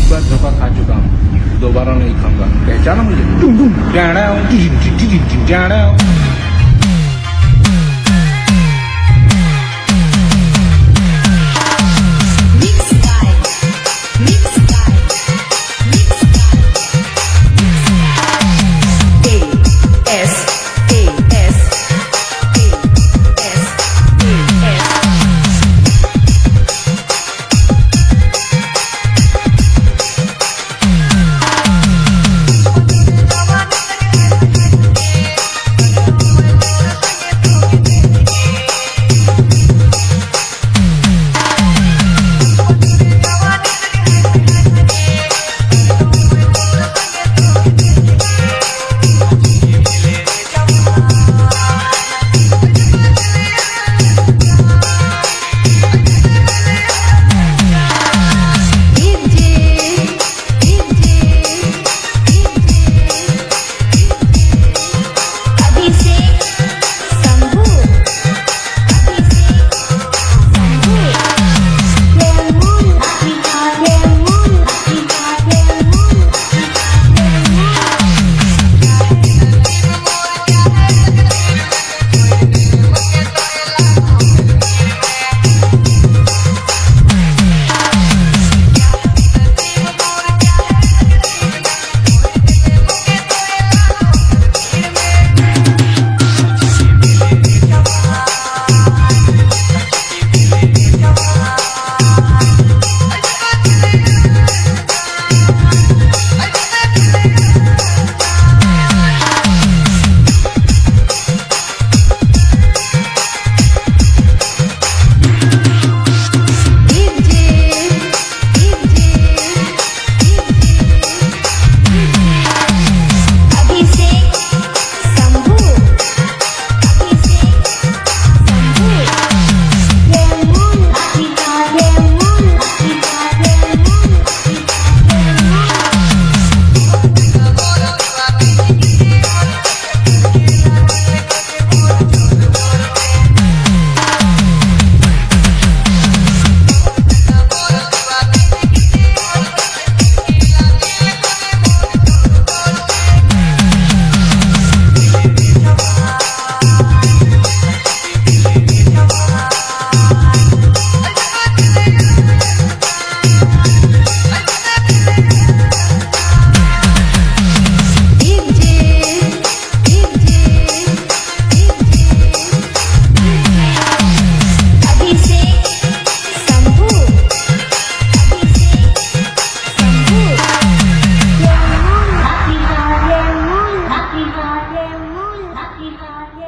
एक बार धोखा खा चुका हूँ, दोबारा नहीं खाऊंगा। पहचाना मुझे? जाना। Mix by, Mix by, Mix by, A S A S A S A S. DJ, DJ, DJ, Abhishek Shambhu, Abhishek Shambhu, Lemon, Lemon, Lemon, Lemon. DJ, DJ, DJ, Abhishek Shambhu, Abhishek Shambhu, Lemon, Lemon, Lemon, Lemon. DJ, DJ, DJ, Abhishek Shambhu, Abhishek Shambhu, Lemon, Lemon, Lemon, Lemon.